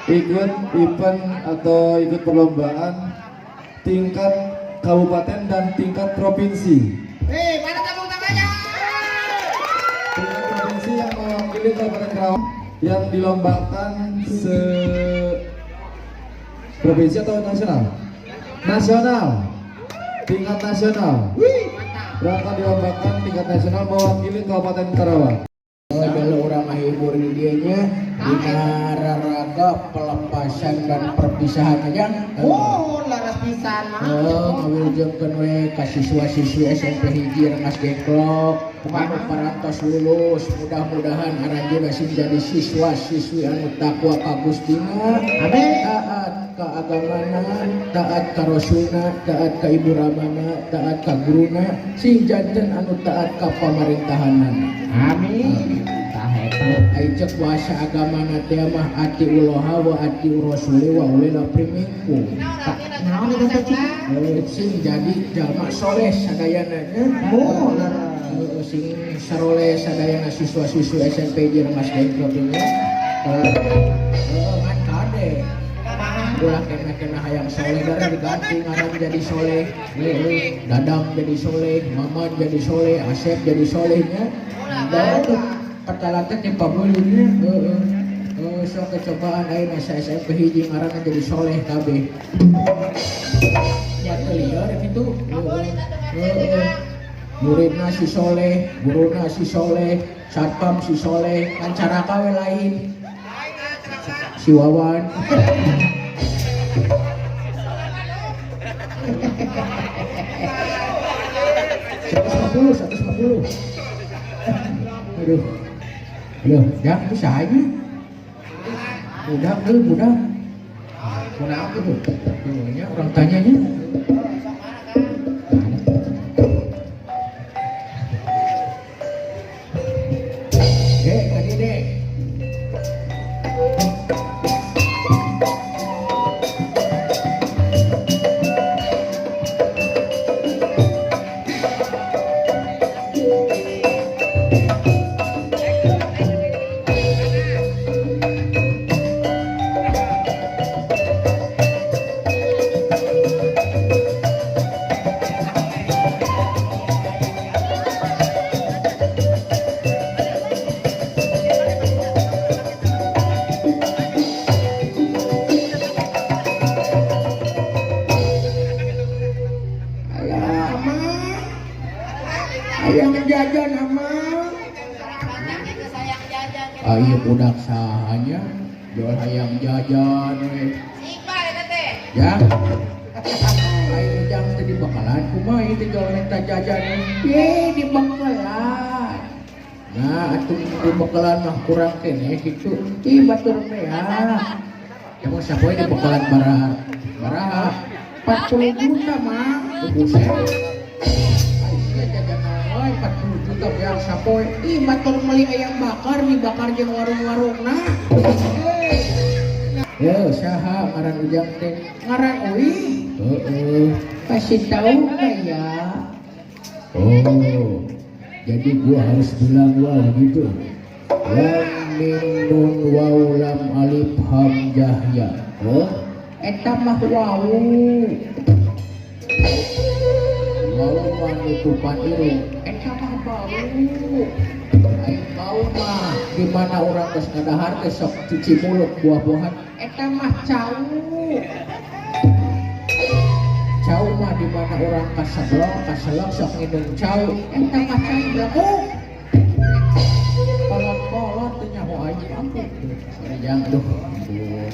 Ikut event atau ikut perlombaan tingkat kabupaten dan tingkat provinsi. Hei, mana tepuk tangannya? Tingkat provinsi yang mewakili Kabupaten Karawang yang dilombakan se provinsi atau nasional? Nasional. Tingkat nasional. Wih, mantap. Berangkat dilombakan tingkat nasional mewakili Kabupaten Karawang. Adalah orang ngahibur di dianya dina raraga pelepasan dan perpisahan aja. Oh, laras pisan mah. Oh, ngawilujengkeun we ka siswa-siswi SMP 1 Rengasdengklok anu parantos lulus, mudah-mudahan aranjeunna sing jadi siswa-siswi anu takwa ka Gustina. Amin. Taat ka agamana, taat ka rasulna, taat ka ibu ramana, taat ka guruna, sing janten anu taat ka pamarintahanana. Amin. Tah eta. Ai cek bahasa agamana teh mah atiullaha wa atiur rasuli wa ulil amri minkum. Naon eta teh, Cing? Eh, sing jadi jalma soleh sadayana nya. Oh, laras. Eh, sing saroleh sadayana siswa-siswi SMP di Rengasdengklok ini. Eh, ngan kade ulah kena-kena hayang soleh darah diganti ngaran jadi soleh. Heeh, Dadang jadi soleh, Maman jadi soleh, Asep jadi solehnya. Dan tuh kata teh pabeulina. Heeh. Eh, sok kecobaan ayeuna sa SMP 1 ngaranna jadi soleh kabeh. Ya teu lieur kitu. Heeh. Heeh. Muridna si soleh, guruna si soleh, satpam si soleh, kan caraka we lain. Si Wawan. 150, 150. Aduh. Aduh, ya bisa aja. Budak tuh, budak. Kunaon tuh? Tuh, orang tanyanya. Dek, tadi dek. Alah, ama. Hayang jajan ama. Ayo budak sahanya jual hayang jajan we. Ya. Ayo jang teh di bakalan kumaha ieu teh jual minta jajan. Ye di bakalan. Nah, atuh di bakalan mah kurang keneh kitu. Ih batur teh ya. Emang sapoe di bakalan baraha? Baraha 40 juta mah. Buset. Ai sia jajan naon 40 juta beak sapoe. Ih batur meuli ayam bakar dibakar jeung warung-warungna. Ya, saha ngaran ujang teh? Ngaran uing. Heeh. Kasih tahu nggak ya? Oh, jadi gua harus bilang wow gitu. Lam mim nun waw lam alif hamzah ya. Oh, eta mah wau. Wau mah nutupan irung. Eta mah bau. Ai bau mah di mana urang geus ngadahar teh sok cuci mulut buah-buahan. Eta mah cau. Cau mah di mana urang kaseblok kaselok sok ngidung cau. Eta mah cai belaku. Kolot-kolot teh nyaho aing ampun. Sorry jang aduh. Ampun.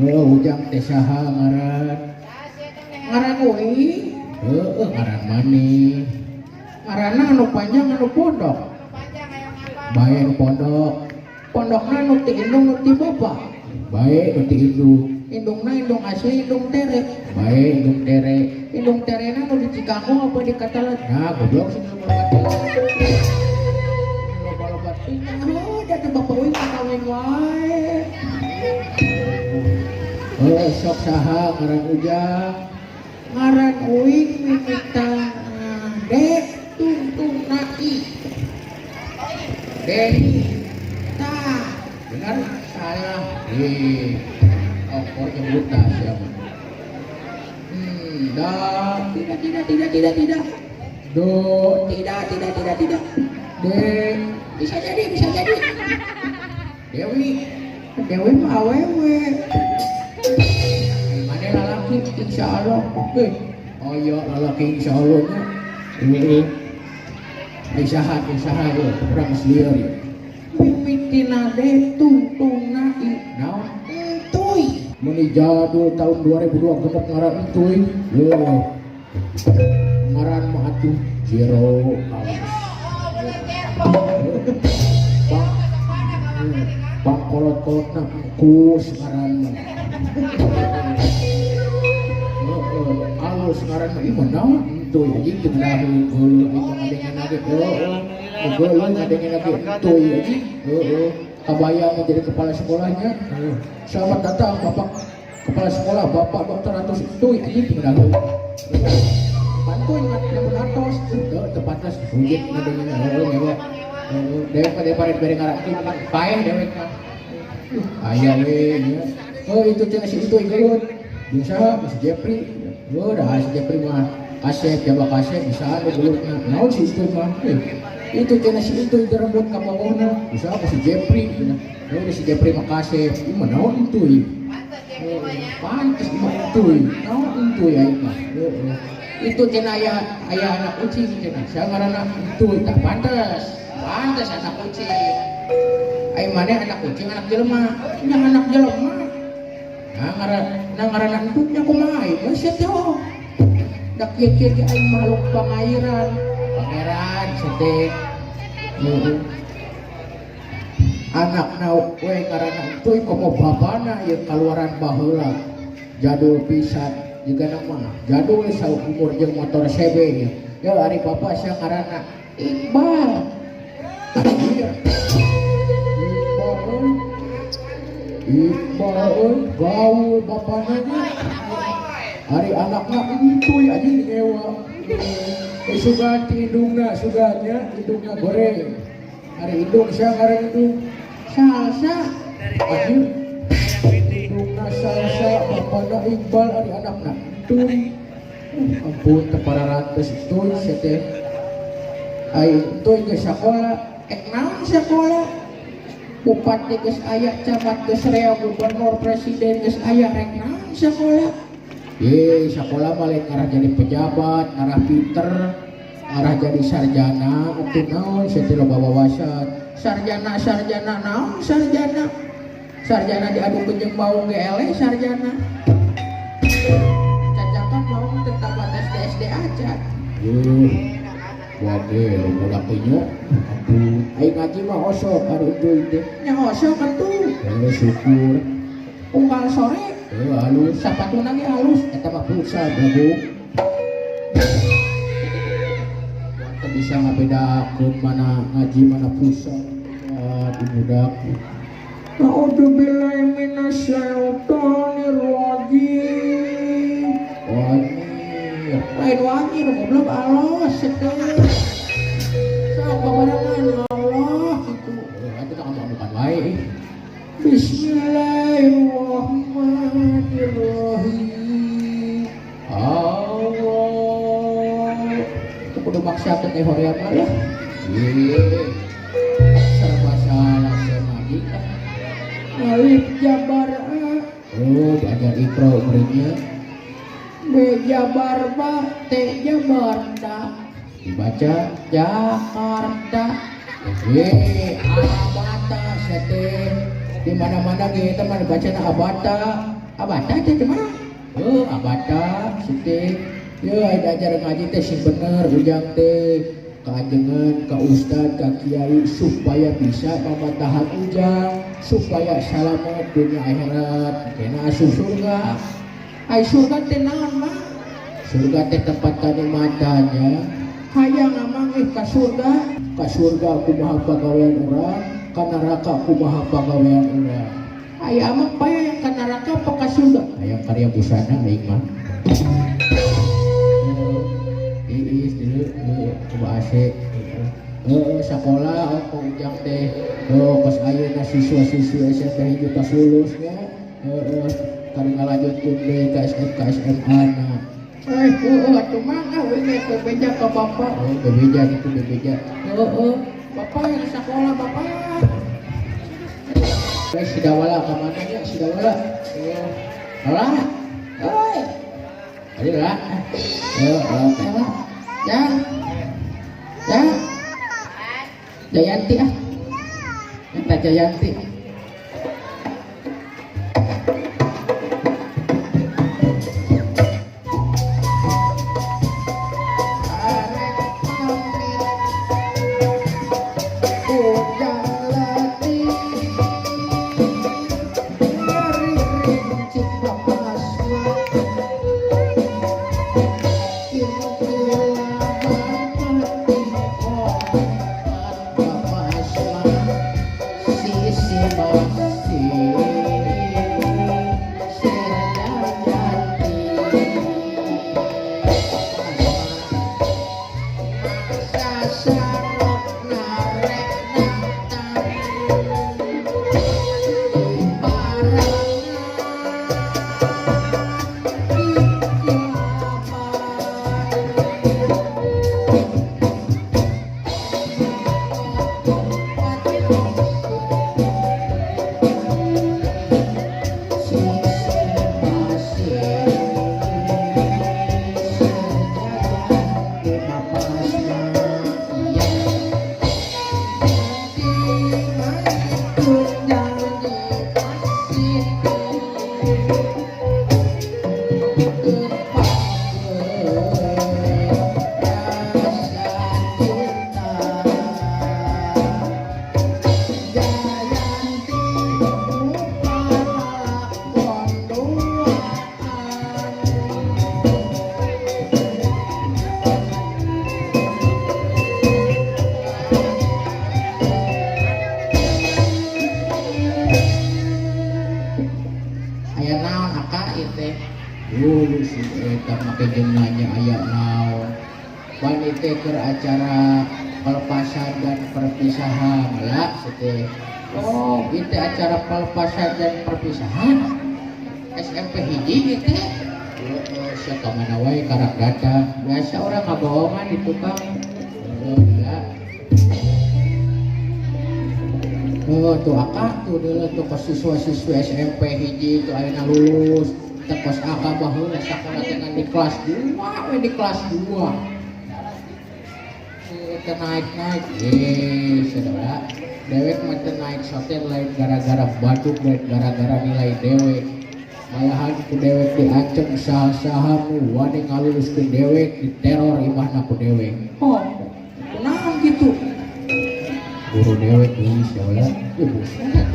Oh, ujang teh saha ngaran? Ngaran uing. Heeh, ngaran maneh. Ngaranna anu panjang anu pondok. Bae nu pondok. Pondokna nu ti indung nu ti bapa. Bae nu ti indung. Indungna indung asli indung tere. Bae indung tere. Indung terena nu di Cikangkung apa di Katalan? Nah, goblok sih nu loba-loba. Oh, da teh bapak uing kawin wae. Oh, sok saha ngaran ujang? Ngaran uing mimitan dek tungtung nai. Deni. Tah, benar. Ongkor nyebutna sia mah. Da, tidak, tidak, tidak, tidak, tidak. Do, tidak, tidak, tidak, tidak. D, bisa jadi, bisa jadi. Dewi, Dewi mah awewe. Mana lalaki, insya Allah. Eh, oh iya, lalaki insya Allah nya. Heeh. Ai saha, ai saha ye, urang geus lieur ye. Mimitina D, tungtungna I. Naon? Entuy. Meni jadul tahun 2002 genep ngaran entuy. Leuh. Ngaran mah atuh Jero alus. Bang, bang kolot-kolotna engkus ngaran mah. Heeh, alus ngaran mah, ieu mah naon entuy anjing, teu ngeunaheun geuleuh aing mah ngadengen lagi. Heeh. Geuleuh ngadengen lagi entuy anjing. Heeh. Kabayang menjadi kepala sekolahnya. Heeh. Selamat datang Bapak Kepala Sekolah, Bapak Dr. Atus entuy anjing, teu ngeunaheun. Bantuin ngan atos teu tepatna rujit ngadengen, heeh, ngewa. Heeh, dewek mah dewek bere ngaran entuy mah paeh dewek mah. Aya we nya. Oh, itu cenah si entuy gelut. Jeung saha? Si Jepri. Oh, dah si Jepri mah kasep, jaba kasep bisa anu gelutna. Naon si entuy mah? Eh, itu cenah si entuy direbut ka bogohna. Bisa apa si Jepri cenah. Oh, si Jepri mah kasep. Ieu mah naon entuy? Pantes ieu mah entuy. Naon entuy aing mah? Heeh. Itu cenah aya aya anak kucing cenah. Sia ngaranna entuy, tak pantes. Pantes anak kucing. Ai maneh anak kucing, anak jelema? Nya anak jelema. Nah ngaran, nah ngaranna entuy nya kumaha aing mah sia teh oh. Da kieu-kieu ge aing makhluk pangairan. Pangeran sia teh. Heeh. Anakna we ngaranna entuy komo babana ieu kaluaran baheula. Jadul pisan jiga mah. Jadul saumur jeung motor CB ieu. Ya ari bapak sia ngaranna Iqbal. Anjir. Iqbal. Iqbal gaul bapana nya. Ari anakna entuy anjing ngewa. Eh, sugan ti indungna, sugannya indungna goreng. Ari indung sia ngaran indung salsa. Anjir. Indungna salsa, bapana Iqbal, ari anakna entuy. Ampun teu pararantes entuy sia teh. Ai entuy geus sakola, ek naon sakola? Bupati geus aya, camat geus rea, gubernur, presiden geus aya, rek naon sakola? Ye, sakola mah lain ngarah jadi pejabat, ngarah pinter, ngarah jadi sarjana, atuh naon sia teh loba wawasan. Sarjana, sarjana naon sarjana? Sarjana diadukeun jeung baung ge eleh sarjana. Cacakan baung teu tamat SD SD aja. Yuh. Wage lo budak teh nya. Ampun, aing ngaji mah osok ari entuy teh. Nya osok atuh. Eh, syukur. Unggal sore, eh halus, sapatuna ge halus, eta mah pulsa bego. Teu bisa ngabedakeun mana ngaji mana pulsa. Aduh budak. A'udzubillahi minasyaitonir rajim. Wanyir. Lain wanyir goblok, alus teh. Sok babarengan Allah gitu. Eh, itu kan bukan wae. Bismillahirrahmanirrahim. Allah. Itu kudu maksakeun teh hoream mah lah. Ye. Serba salah saya mah. Alif jabar A. Oh, diajar Iqra muridnya. B jabar ba, T jabar da. Dibaca Jakarta. Ye, abata sete. Di mana-mana ge eta mah dibacana abata. Abata teh kumaha? Oh, abata sete. Ye, aya diajar ngaji teh sing bener ujang teh. Ka ajengan, ka ustad, ka kiai supaya bisa mamatahan ujang, supaya salamet dunia akhirat, kena asup surga. Ai surga teh naon mah? Surga teh tempat kanikmatannya. Hayang amang ka surga, ka surga kumaha pagawean urang, ka neraka kumaha pagawean urang. Ai amang paya yang ka neraka apa ka surga? Hayang karya busana aing mah. Iis dulu, coba AC. Heeh, sakola oh ujang teh. Oh, kos ayeuna siswa-siswi SMP hiji tos lulus nya. Heeh, kari ngalanjutkeun deui ka SMK SMA na. Eh, heeh atuh mah ah we teh bebeja ka bapak. Oh, bebeja gitu bebeja. Heeh, bapak yang sakola bapak. Eh, si Dawala ka mana nya si Dawala? Oh, lah. Oi. Ayo lah. Heeh, oke lah. Ya. Ya. Jayanti ah. Minta Jayanti. Arek pamit ujang letih ngarincik bapak sisi masih Aya naon aka ieu teh? Dulu si eta make jeung nanya aya naon. Pan teh keur acara pelepasan dan perpisahan lah teh. Oh, itu acara pelepasan dan perpisahan. SMP hiji ieu teh. Heeh, sia ka mana wae karak datang. Biasa orang ngabohongan di tukang. Heeh, lah. Oh, tuh aka tuh dulu tuh ke siswa-siswi SMP hiji tuh ayeuna lulus. Teh kos aka baheula sakola teh ngan di kelas 2 we di kelas 2. Teu naik-naik. Eh, saudara, dewek mah teu naik soten lain gara-gara baduk, lain gara-gara nilai dewek. Malahan ku dewek diancem saha-saha nu wani ngaluluskeun dewek diteror imahna ku dewek. Oh, kunaon gitu? Guru dewek geus ya ulah. Ya buset.